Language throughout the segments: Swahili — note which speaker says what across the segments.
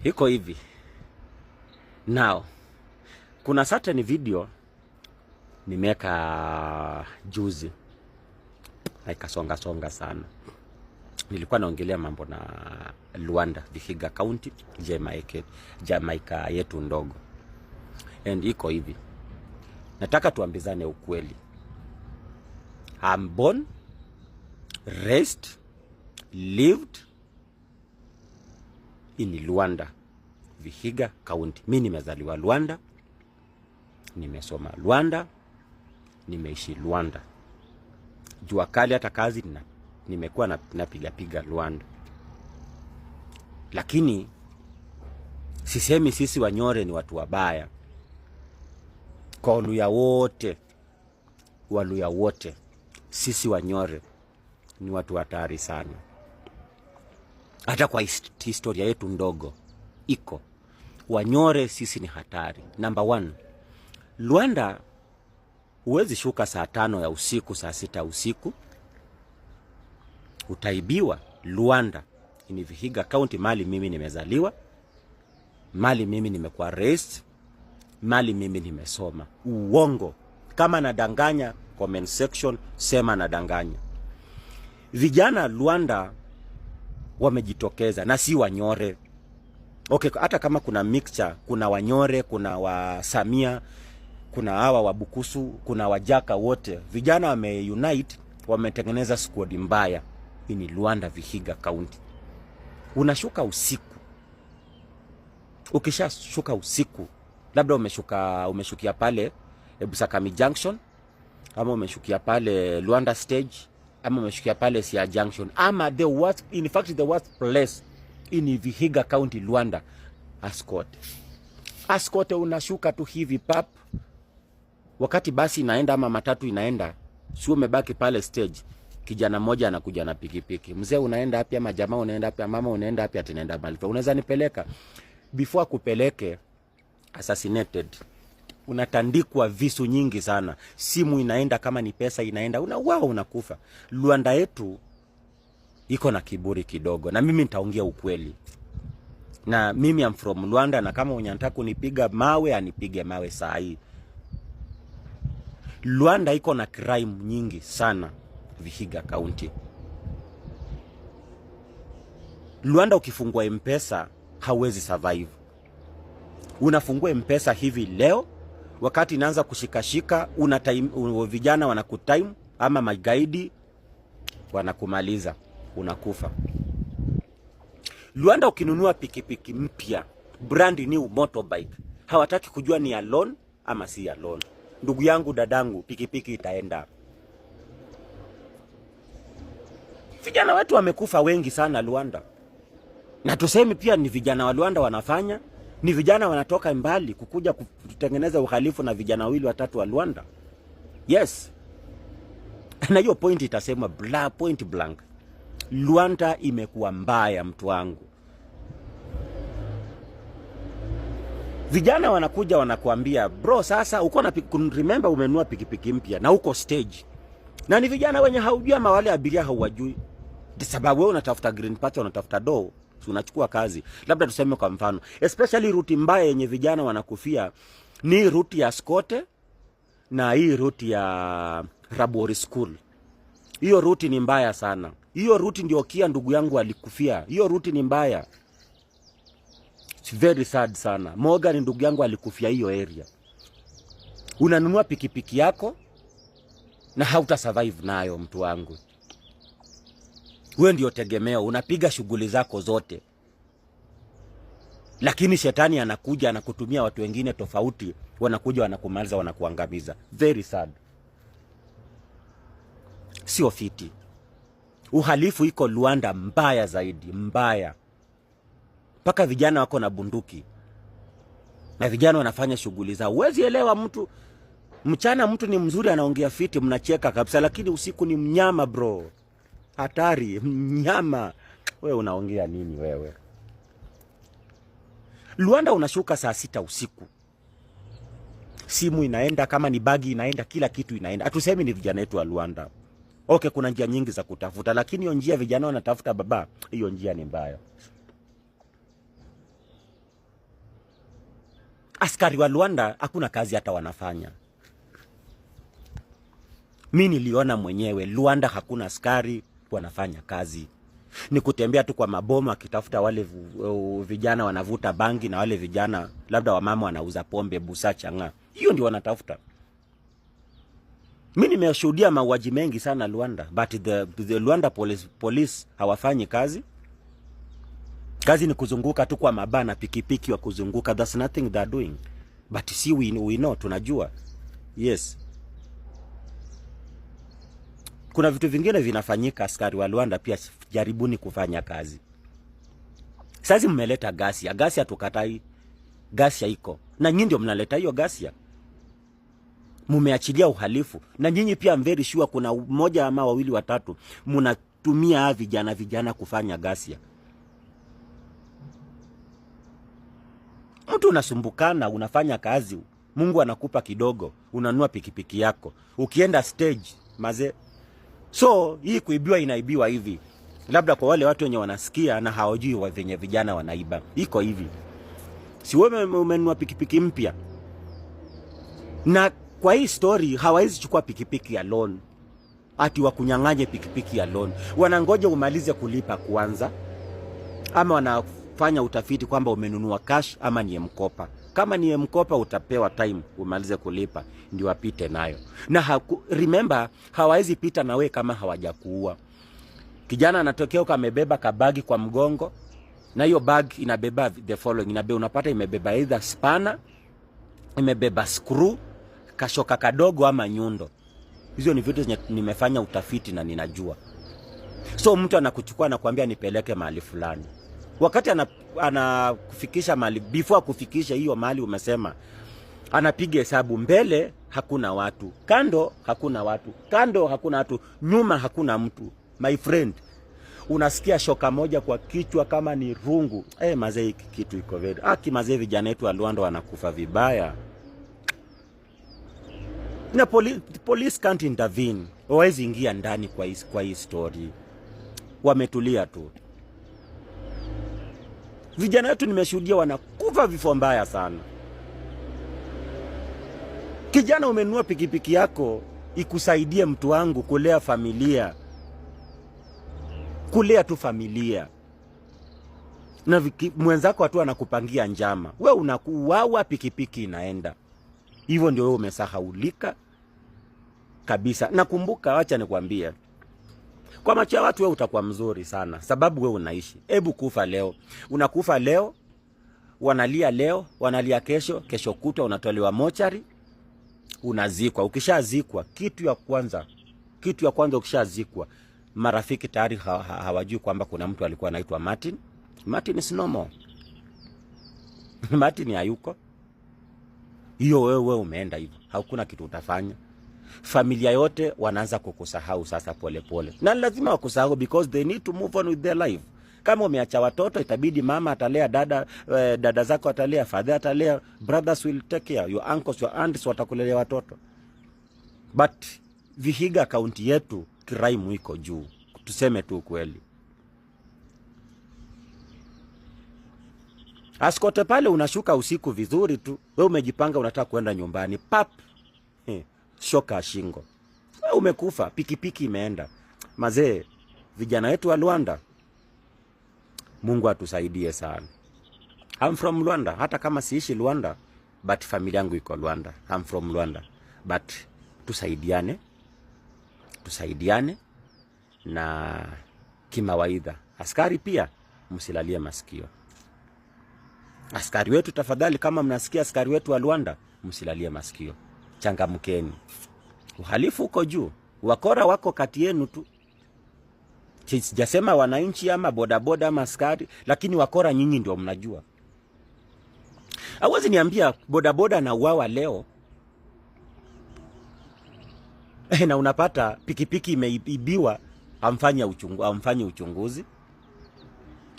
Speaker 1: Iko hivi. Now, kuna certain video nimeweka juzi na ikasonga songa sana. Nilikuwa naongelea mambo na Luanda, Vihiga County, Jamaica, Jamaica yetu ndogo. And iko hivi. Nataka tuambizane ukweli. I'm born, raised, lived in Luanda, Vihiga County. Mi nimezaliwa Luanda, nimesoma Luanda, nimeishi Luanda. Jua kali hata kazi nimekuwa napiga piga Luanda, lakini sisemi sisi Wanyore ni watu wabaya. Kwa Waluya wote, Waluya wote, sisi Wanyore ni watu hatari sana. Hata kwa historia yetu ndogo iko Wanyore, sisi ni hatari. Number one, Luanda huwezi shuka saa 5 ya usiku, saa 6 ya usiku, utaibiwa. Luanda ni Vihiga County, mali mimi nimezaliwa, mali mimi nimekuwa raised, mali mimi nimesoma. Uongo kama nadanganya, comment section sema nadanganya. Vijana Luanda wamejitokeza na si Wanyore. Okay, hata kama kuna mixture, kuna Wanyore, kuna Wasamia, kuna hawa Wabukusu, kuna Wajaka, wote vijana wame unite, wametengeneza squad mbaya. Hii ni Luanda Vihiga County. Unashuka usiku, ukishashuka usiku, labda umeshukia pale Busakami Junction, ama umeshukia pale Luanda Stage, ama umeshukia pale Sia Junction, ama the worst, in fact the worst place in Vihiga County Luanda, Ascot. Ascot unashuka tu hivi pap, wakati basi inaenda ama matatu inaenda, sio umebaki pale stage, kijana mmoja anakuja na pikipiki. Mzee unaenda wapi? Ama jamaa unaenda wapi? Mama unaenda wapi? Ati naenda mahali fulani. Unaweza nipeleka? Before akupeleke, assassinated. Unatandikwa visu nyingi sana, simu inaenda, kama ni pesa inaenda, unauawa, unakufa. Luanda yetu iko na kiburi kidogo, na mimi nitaongea ukweli. Na mimi am from Luanda, na kama unataka kunipiga mawe anipige mawe saa hii. Luanda iko na crime nyingi sana Vihiga County. Luanda ukifungua M-Pesa hauwezi survive. Unafungua M-Pesa hivi leo, wakati inaanza kushikashika, una time, vijana wanakutime ama magaidi wanakumaliza, unakufa. Luanda ukinunua pikipiki mpya, brand new motorbike, hawataki kujua ni ya loan ama si ya loan. Ndugu yangu, dadangu, pikipiki itaenda. Vijana wetu wamekufa wengi sana Luanda, na tuseme pia ni vijana wa Luanda wanafanya, ni vijana wanatoka mbali kukuja kutengeneza uhalifu na vijana wawili watatu wa Luanda. Yes, na hiyo point itasema bla, point blank. Luanda imekuwa mbaya, mtu wangu. Vijana wanakuja wanakuambia bro, sasa uko na remember umenunua pikipiki mpya na uko stage, na ni vijana wenye haujui ama wale abiria hauwajui, sababu wewe unatafuta green party, unatafuta do, si unachukua kazi. Labda tuseme kwa mfano, especially ruti mbaya yenye vijana wanakufia ni ruti ya Skote na hii ruti ya Rabori School. Hiyo ruti ni mbaya sana. Hiyo ruti ndio kia ndugu yangu alikufia. Hiyo ruti ni mbaya. It's very sad sana. Morgan ndugu yangu alikufia hiyo area. Unanunua pikipiki yako na hauta survive nayo, mtu wangu. Wewe ndio tegemeo, unapiga shughuli zako zote, lakini shetani anakuja anakutumia watu wengine tofauti, wanakuja wanakumaliza, wanakuangamiza. Very sad, sio fiti. Uhalifu iko Luanda mbaya zaidi, mbaya mpaka vijana wako na bunduki na vijana wanafanya shughuli zao. Huwezi elewa mtu mchana, mtu ni mzuri anaongea fiti, mnacheka kabisa, lakini usiku ni mnyama bro, hatari, mnyama. Wewe unaongea nini wewe? Luanda unashuka saa 6 usiku, simu inaenda, kama ni bagi inaenda, kila kitu inaenda. Hatusemi ni vijana wetu wa Luanda. Okay, kuna njia nyingi za kutafuta, lakini hiyo njia vijana wanatafuta baba, hiyo njia ni mbaya. Askari wa Luanda hakuna kazi hata wanafanya. Mi niliona mwenyewe Luanda hakuna askari wanafanya kazi, ni kutembea tu kwa maboma akitafuta wale vijana wanavuta bangi na wale vijana labda wamama wanauza pombe, busaa, chang'aa. Hiyo ndio wanatafuta. Mi nimeshuhudia mauaji mengi sana Luanda, but the Luanda police hawafanyi kazi. Kazi ni kuzunguka tu kwa mabaa na pikipiki wa kuzunguka. That's nothing they're doing. But see, we know, tunajua. Yes. Kuna vitu vingine vinafanyika. Askari wa Luanda pia jaribuni kufanya kazi. Sasa mmeleta ghasia, ghasia tukatai, ghasia iko na nyinyi ndio mnaleta hiyo ghasia, mumeachilia uhalifu na nyinyi pia. I'm very sure kuna mmoja ama wawili watatu mnatumia hawa vijana vijana kufanya ghasia. Mtu unasumbukana, unafanya kazi, Mungu anakupa kidogo, unanunua pikipiki yako, ukienda stage maze. So hii kuibiwa inaibiwa hivi, labda kwa wale watu wenye wanasikia na hawajui wa venye vijana wanaiba, iko hivi. Si wewe umenunua pikipiki mpya, na kwa hii story hawawezi chukua pikipiki ya loan, ati wakunyang'anye pikipiki ya loan. Wanangoja umalize kulipa kwanza, ama wanafanya utafiti kwamba umenunua cash ama ni M-Kopa. Kama ni M-Kopa utapewa time umalize kulipa ndio wapite nayo. Na remember, hawawezi pita na we kama hawajakuua. Kijana anatokea huko amebeba kabagi kwa mgongo, na hiyo bag inabeba the following, unapata imebeba either spanner, imebeba screw, kashoka kadogo ama nyundo. Hizo ni vitu zenye nimefanya utafiti na ninajua. So mtu anakuchukua anakuambia nipeleke mahali fulani, wakati anakufikisha mahali, before akufikisha hiyo mahali umesema, anapiga hesabu, mbele hakuna watu, kando hakuna watu, kando hakuna watu, nyuma hakuna mtu. My friend, unasikia shoka moja kwa kichwa kama ni rungu. Mazee, hiki kitu iko very aki. Mazee, vijana wetu wa Luanda wanakufa vibaya na police can't intervene, hawawezi ingia ndani kwa hii story, wametulia tu. Vijana wetu nimeshuhudia wanakufa vifo mbaya sana. Kijana, umenunua pikipiki yako ikusaidie, mtu wangu, kulea familia, kulea tu familia, na mwenzako tu anakupangia njama, we unakuuawa, pikipiki inaenda hivyo. Ndio wewe umesahaulika kabisa. Nakumbuka, wacha nikwambie, kwa macho ya watu wewe utakuwa mzuri sana, sababu wewe unaishi. Hebu kufa leo, unakufa leo, wanalia leo, wanalia kesho, kesho kutwa unatolewa mochari, unazikwa. Ukishazikwa, kitu ya kwanza ukishazikwa, marafiki tayari hawajui kwamba kuna mtu alikuwa anaitwa Martin. Martin is no more. Martin hayuko. Hiyo wewe umeenda hivyo, hakuna kitu utafanya. Familia yote wanaanza kukusahau sasa polepole, na lazima wakusahau because they need to move on with their life. Kama umeacha watoto, itabidi mama atalea dada, dada zako atalea, father atalea, brothers will take care, your uncles, your aunts watakulelea watoto. But Vihiga kaunti yetu crime iko juu, tuseme tu ukweli. Askote pale unashuka usiku vizuri tu, we umejipanga unataka kwenda nyumbani, pap, shoka shingo, we umekufa, pikipiki imeenda. Mazee, vijana wetu wa Luanda, Mungu atusaidie sana. I'm from Luanda, hata kama siishi Luanda, but familia yangu iko Luanda. I'm from Luanda, but tusaidiane, tusaidiane na kimawaidha. Askari pia msilalie masikio. Askari wetu tafadhali, kama mnasikia askari wetu wa Luanda, msilalie masikio, changamkeni. Uhalifu uko juu, wakora wako kati yenu tu. Sijasema wananchi ama bodaboda ama askari, lakini wakora nyinyi ndio mnajua. Hawezi niambia bodaboda na uawa leo na unapata pikipiki imeibiwa, amfanye uchunguzi.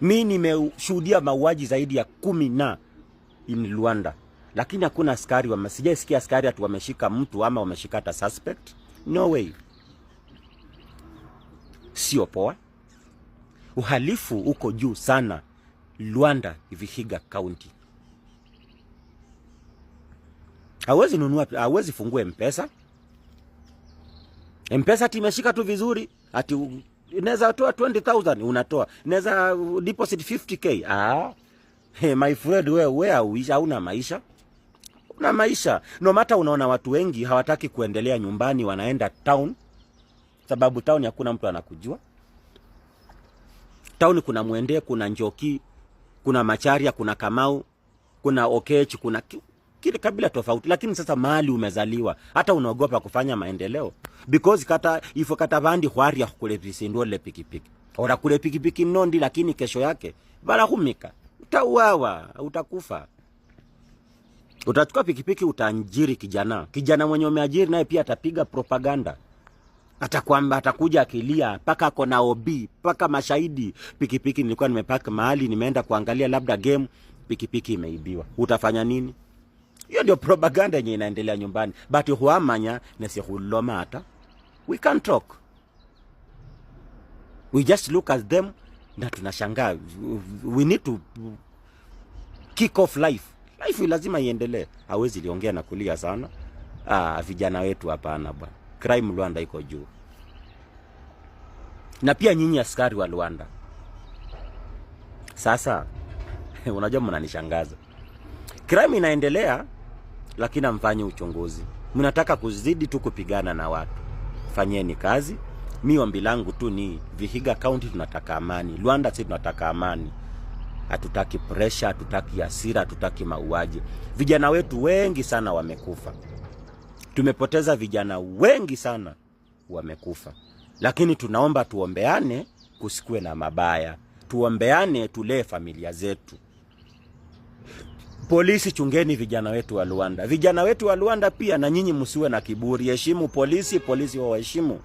Speaker 1: Mi nimeshuhudia mauaji zaidi ya 10 na in Luanda, lakini hakuna askari sijaisikia askari ati wameshika mtu ama wameshika hata suspect. No way, sio poa. Uhalifu uko juu sana Luanda, Vihiga County. Hawezi nunua, hawezi fungua Mpesa. Mpesa ati imeshika tu vizuri, ati inaweza toa 20,000, unatoa, inaweza deposit 50K. Ah, hey, my friend, wewe hauna maisha, una maisha. No matter unaona watu wengi hawataki kuendelea nyumbani, wanaenda town, sababu town hakuna mtu anakujua. Town kuna Mwende, kuna Njoki, kuna Macharia, kuna Kamau, kuna Okech, kuna kile kabila tofauti, lakini sasa mahali umezaliwa hata unaogopa kufanya maendeleo because kata ifo kata bandi hwaria kule visindole pikipiki ora kule pikipiki nondi, lakini kesho yake barahumika, utauawa, utakufa. Utachukua pikipiki utaajiri kijana, kijana mwenye umeajiri naye pia atapiga propaganda, atakwamba atakuja akilia mpaka ako na OB, mpaka mashahidi. Pikipiki nilikuwa nimepaka mahali, nimeenda kuangalia labda game, pikipiki imeibiwa. Utafanya nini? Hiyo ndio propaganda yenye inaendelea nyumbani, but huamanya nesikhuloma hata we can't talk, we just look at them na tunashangaa. We need to kick off life. Life lazima iendelee. Hawezi liongea na kulia sana. Ah, vijana wetu hapana bwana. Crime Luanda iko juu. Na pia nyinyi askari wa Luanda. Sasa unajua mnanishangaza. Crime inaendelea lakini hamfanyi uchunguzi. Mnataka kuzidi tu kupigana na watu. Fanyeni kazi. Mi ombi langu tu ni Vihiga County tunataka amani. Luanda si tunataka amani. Hatutaki pressure, hatutaki hasira, hatutaki mauaji. Vijana wetu wengi sana wamekufa. Tumepoteza vijana wengi sana wamekufa, lakini tunaomba tuombeane, kusikue na mabaya, tuombeane, tulee familia zetu. Polisi, chungeni vijana wetu wa Luanda, vijana wetu wa Luanda pia na nyinyi msiwe na kiburi, heshimu polisi, polisi waheshimu,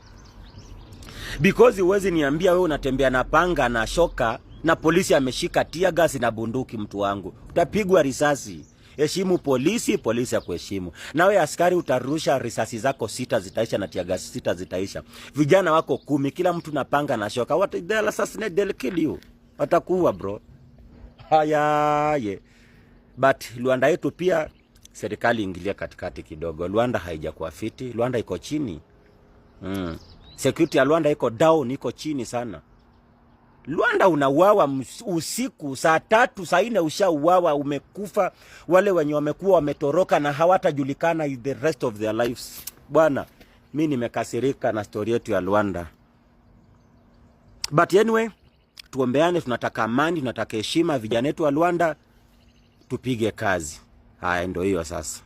Speaker 1: because huwezi niambia wewe unatembea na panga na shoka na polisi ameshika tear gas na bunduki. Mtu wangu, utapigwa risasi. Heshimu polisi, polisi akuheshimu. Nawe askari utarusha risasi zako sita zitaisha na tear gas sita zitaisha. Vijana wako 10, kila mtu na panga na shoka. What, they'll assassinate, they'll kill you. Watakuua, bro. Haya ye. But Luanda yetu pia serikali ingilia katikati kidogo. Luanda haijakuwa fiti, Luanda iko chini. Security ya Luanda iko down, iko chini sana. Luanda unauawa usiku saa 3, saa 4 ushauawa, umekufa. Wale wenye wamekuwa wametoroka na hawatajulikana in the rest of their lives. Bwana, mi nimekasirika na story yetu ya Luanda. But anyway, tuombeane, tunataka amani, tunataka heshima, vijana wetu wa Luanda, tupige kazi. Haya, ndio hiyo sasa.